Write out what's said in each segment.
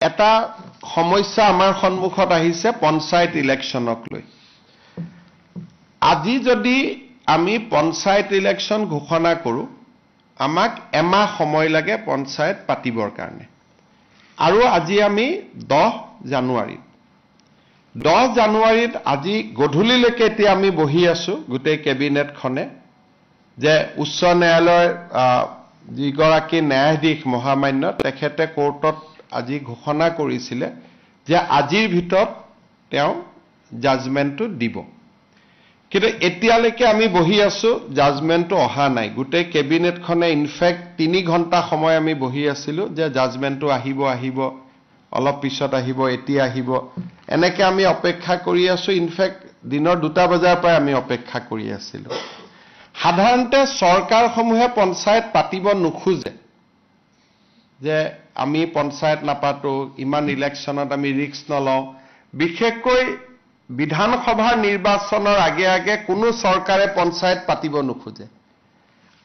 এটা সমস্যা আমাৰ সন্মুখত আহিছে পঞ্চায়ত ইলেকশ্যনক লৈ। আজি যদি আমি পঞ্চায়ত ইলেকশ্যন ঘোষণা কৰোঁ, আমাক এমাহ সময় লাগে পঞ্চায়ত পাতিবৰ কাৰণে। আৰু আজি আমি 10 জানুৱাৰীত, 10 জানুৱাৰীত আজি গধূলিলৈকে এতিয়া আমি বহি আছোঁ গোটেই কেবিনেটখনে, যে উচ্চ ন্যায়ালয়ৰ যিগৰাকী ন্যায়াধীশ মহামান্য, তেখেতে কোৰ্টত আজি ঘোষণা কৰিছিলে যে আজিৰ ভিতৰত তেওঁ জাজমেণ্টটো দিব। কিন্তু এতিয়ালৈকে আমি বহি আছোঁ, জাজমেণ্টটো অহা নাই। গোটেই কেবিনেটখনে ইনফেক্ট 3 ঘণ্টা সময় আমি বহি আছিলোঁ যে জাজমেণ্টটো আহিব, আহিব, অলপ পিছত আহিব, এতিয়া আহিব, এনেকৈ আমি অপেক্ষা কৰি আছোঁ। ইনফেক্ট দিনৰ 2টা বজাৰ পৰাই আমি অপেক্ষা কৰি আছিলোঁ। সাধাৰণতে চৰকাৰসমূহে পঞ্চায়ত পাতিব নোখোজে, যে আমি পঞ্চায়ত নাপাতোঁ, ইমান ইলেকশ্যনত আমি ৰিস্ক নলওঁ। বিশেষকৈ বিধানসভাৰ নিৰ্বাচনৰ আগে আগে কোনো চৰকাৰে পঞ্চায়ত পাতিব নোখোজে।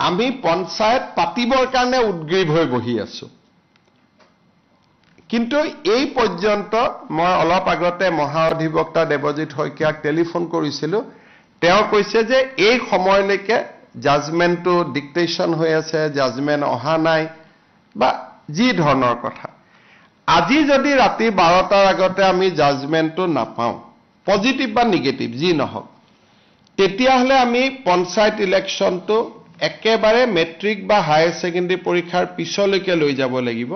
আমি পঞ্চায়ত পাতিবৰ কাৰণে উদ্গ্ৰীৱ হৈ বহি আছোঁ। কিন্তু এই পৰ্যন্ত মই অলপ আগতে মহা অধিবক্তা দেৱজিৎ শইকীয়াক টেলিফোন কৰিছিলোঁ, তেওঁ কৈছে যে এই সময়লৈকে জাজমেণ্টটো ডিক্টেশ্যন হৈ আছে, জাজমেণ্ট অহা নাই বা যি ধৰণৰ কথা। আজি যদি ৰাতি 12টাৰ আগতে আমি জাজমেণ্টটো নাপাওঁ, পজিটিভ বা নিগেটিভ যি নহওক, তেতিয়াহ'লে আমি পঞ্চায়ত ইলেকশ্যনটো একেবাৰে মেট্ৰিক বা হায়াৰ ছেকেণ্ডেৰী পৰীক্ষাৰ পিছলৈকে লৈ যাব লাগিব।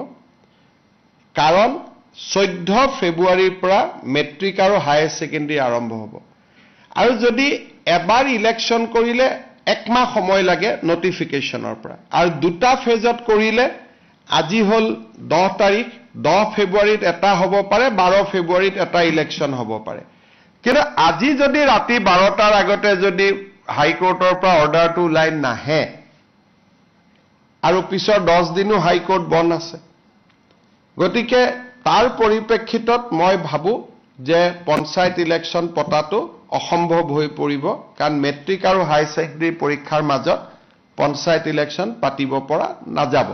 কাৰণ 14 ফেব্ৰুৱাৰীৰ পৰা মেট্ৰিক আৰু হায়াৰ ছেকেণ্ডেৰী আৰম্ভ হ'ব। আৰু যদি এবাৰ ইলেকশ্যন কৰিলে একমাহ সময় লাগে নটিফিকেশ্যনৰ পৰা, আৰু 2টা ফেজত কৰিলে আজি হ'ল 10 তাৰিখ, 10 ফেব্ৰুৱাৰীত এটা হ'ব পাৰে, 12 ফেব্ৰুৱাৰীত এটা ইলেকশ্যন হ'ব পাৰে। কিন্তু আজি যদি ৰাতি 12টাৰ আগতে যদি হাইকোৰ্টৰ পৰা অৰ্ডাৰটো ওলাই নাহে, আৰু পিছৰ 10 দিনো হাইকোৰ্ট বন্ধ আছে, গতিকে তাৰ পৰিপ্ৰেক্ষিতত মই ভাবোঁ যে পঞ্চায়ত ইলেকশ্যন পতাটো অসম্ভৱ হৈ পৰিব। কাৰণ মেট্ৰিক আৰু হায়াৰ ছেকেণ্ডেৰী পৰীক্ষাৰ মাজত পঞ্চায়ত ইলেকশ্যন পাতিব পৰা নাযাব।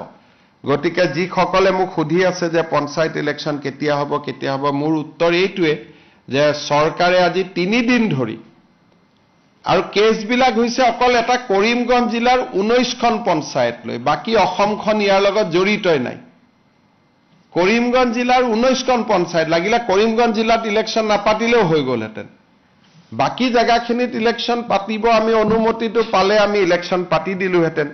গতিকে যিসকলে মোক সুধি আছে যে পঞ্চায়ত ইলেকশ্যন কেতিয়া হ'ব, কেতিয়া হ'ব, মোৰ উত্তৰ এইটোৱে যে চৰকাৰে আজি 3 দিন ধৰি, আৰু কেছবিলাক হৈছে অকল এটা কৰিমগঞ্জ জিলাৰ 19খন পঞ্চায়ত লৈ, বাকী অসমখন ইয়াৰ লগত জড়িতই নাই। কৰিমগঞ্জ জিলাৰ 19খন পঞ্চায়ত লাগিলে কৰিমগঞ্জ জিলাত ইলেকশ্যন নাপাতিলেও হৈ গ'লহেঁতেন, বাকী জেগাখিনিত ইলেকশ্যন পাতিব আমি অনুমতিটো পালে আমি ইলেকশ্যন পাতি দিলোহেঁতেন।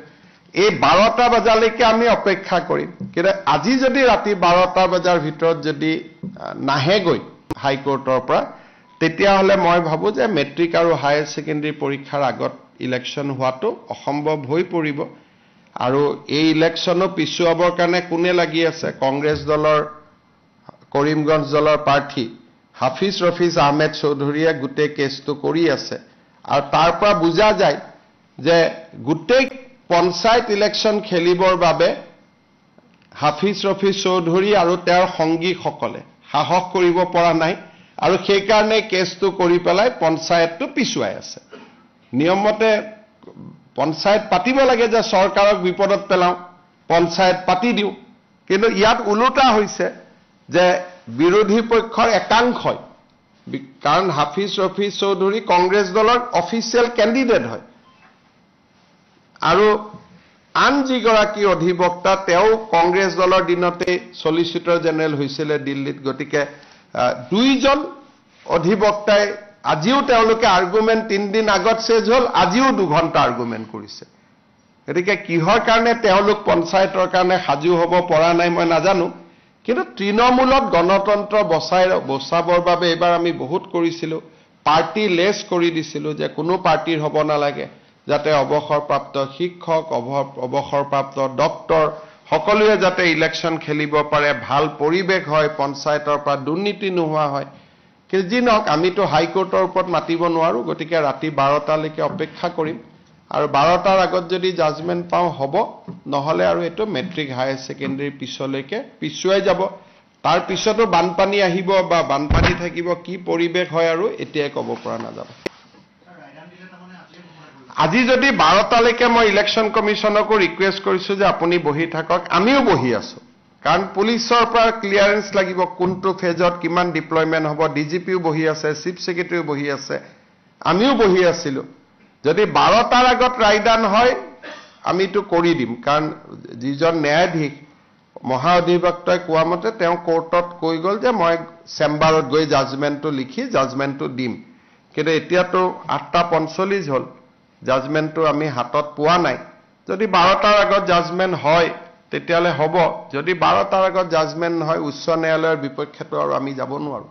এই 12টা বজালৈকে আমি অপেক্ষা কৰিম। কিন্তু আজি যদি ৰাতি 12টা বজাৰ ভিতৰত যদি নাহেগৈ হাইকোৰ্টৰ পৰা, তেতিয়াহ'লে মই ভাবোঁ যে মেট্ৰিক আৰু হায়াৰ ছেকেণ্ডেৰী পৰীক্ষাৰ আগত ইলেকশ্যন হোৱাটো অসম্ভৱ হৈ পৰিব। আৰু এই ইলেকশ্যনো পিছুৱাবৰ কাৰণে কোনে লাগি আছে? কংগ্ৰেছ দলৰ কৰিমগঞ্জ দলৰ প্ৰাৰ্থী হাফিজ ৰফিজ আহমেদ চৌধুৰীয়ে গোটেই কেছটো কৰি আছে। আৰু তাৰ পৰা বুজা যায় যে গোটেই পঞ্চায়ত ইলেকশ্যন খেলিবৰ বাবে হাফিজ ৰফিজ চৌধুৰী আৰু তেওঁৰ সংগীসকলে সাহস কৰিব পৰা নাই, আৰু সেইকাৰণে কেছটো কৰি পেলাই পঞ্চায়তটো পিছুৱাই আছে। নিয়মমতে পঞ্চায়ত পাতিব লাগে যে চৰকাৰক বিপদত পেলাওঁ, পঞ্চায়ত পাতি দিওঁ, কিন্তু ইয়াত ওলোটা হৈছে যে বিৰোধী পক্ষৰ একাংশই, কাৰণ হাফিজ ৰফিজ চৌধুৰী কংগ্ৰেছ দলৰ অফিচিয়েল কেণ্ডিডেট হয়, আৰু আন যিগৰাকী অধিবক্তা তেওঁ কংগ্ৰেছ দলৰ দিনতেই ছলিচিটৰ জেনেৰেল হৈছিলে দিল্লীত। গতিকে 2জন অধিবক্তাই আজিও তেওঁলোকে আৰ্গুমেণ্ট 3 দিন আগত চেজ হ'ল, আজিও 2 ঘণ্টা আৰ্গুমেণ্ট কৰিছে। গতিকে কিহৰ কাৰণে তেওঁলোক পঞ্চায়তৰ কাৰণে সাজু হ'ব পৰা নাই মই নাজানো। কিন্তু তৃণমূলত গণতন্ত্ৰ বচাবৰ বাবে এইবাৰ আমি বহুত কৰিছিলোঁ, পাৰ্টি লেছ কৰি দিছিলোঁ যে কোনো পাৰ্টিৰ হ'ব নালাগে, যাতে অৱসৰপ্ৰাপ্ত শিক্ষক, অৱসৰপ্ৰাপ্ত ডক্তৰ সকলোৱে যাতে ইলেকশ্যন খেলিব পাৰে, ভাল পৰিৱেশ হয়, পঞ্চায়তৰ পৰা দুৰ্নীতি নোহোৱা হয়। কিন্তু যি নহওক, আমিতো হাইকোৰ্টৰ ওপৰত মাতিব নোৱাৰোঁ, গতিকে ৰাতি 12টালৈকে অপেক্ষা কৰিম, আৰু 12টাৰ আগত যদি জাজমেণ্ট পাওঁ হ'ব, নহ'লে আৰু এইটো মেট্ৰিক হায়াৰ ছেকেণ্ডেৰীৰ পিছলৈকে পিছুৱাই যাব। তাৰ পিছতো বানপানী আহিব বা বানপানী থাকিব, কি পৰিৱেশ হয় আৰু এতিয়াই ক'ব পৰা নাযাব। আজি যদি 12টালৈকে মই ইলেকশ্যন কমিশ্যনকো ৰিকুৱেষ্ট কৰিছোঁ যে আপুনি বহি থাকক, আমিও বহি আছোঁ, কাৰণ পুলিচৰ পৰা ক্লিয়াৰেঞ্চ লাগিব, কোনটো ফেজত কিমান ডিপ্লয়মেণ্ট হ'ব। ডি জি পিও বহি আছে, চিফ ছেক্ৰেটাৰীও বহি আছে, আমিও বহি আছিলোঁ। যদি 12টাৰ আগত ৰায়দান হয়, আমিতো কৰি দিম। কাৰণ যিজন ন্যায়াধীশ, মহা অধিবক্তাই কোৱা মতে তেওঁ কোৰ্টত কৈ গ'ল যে মই চেম্বাৰত গৈ জাজমেণ্টটো লিখি জাজমেণ্টটো দিম। কিন্তু এতিয়াতো 8টা 45 হ'ল, জাজমেণ্টটো আমি হাতত পোৱা নাই। যদি 12টাৰ আগত জাজমেণ্ট হয়, তেতিয়াহ'লে হ'ব। যদি 12টাৰ আগত জাজমেণ্ট নহয়, উচ্চ ন্যায়ালয়ৰ বিপক্ষেতো আৰু আমি যাব নোৱাৰোঁ।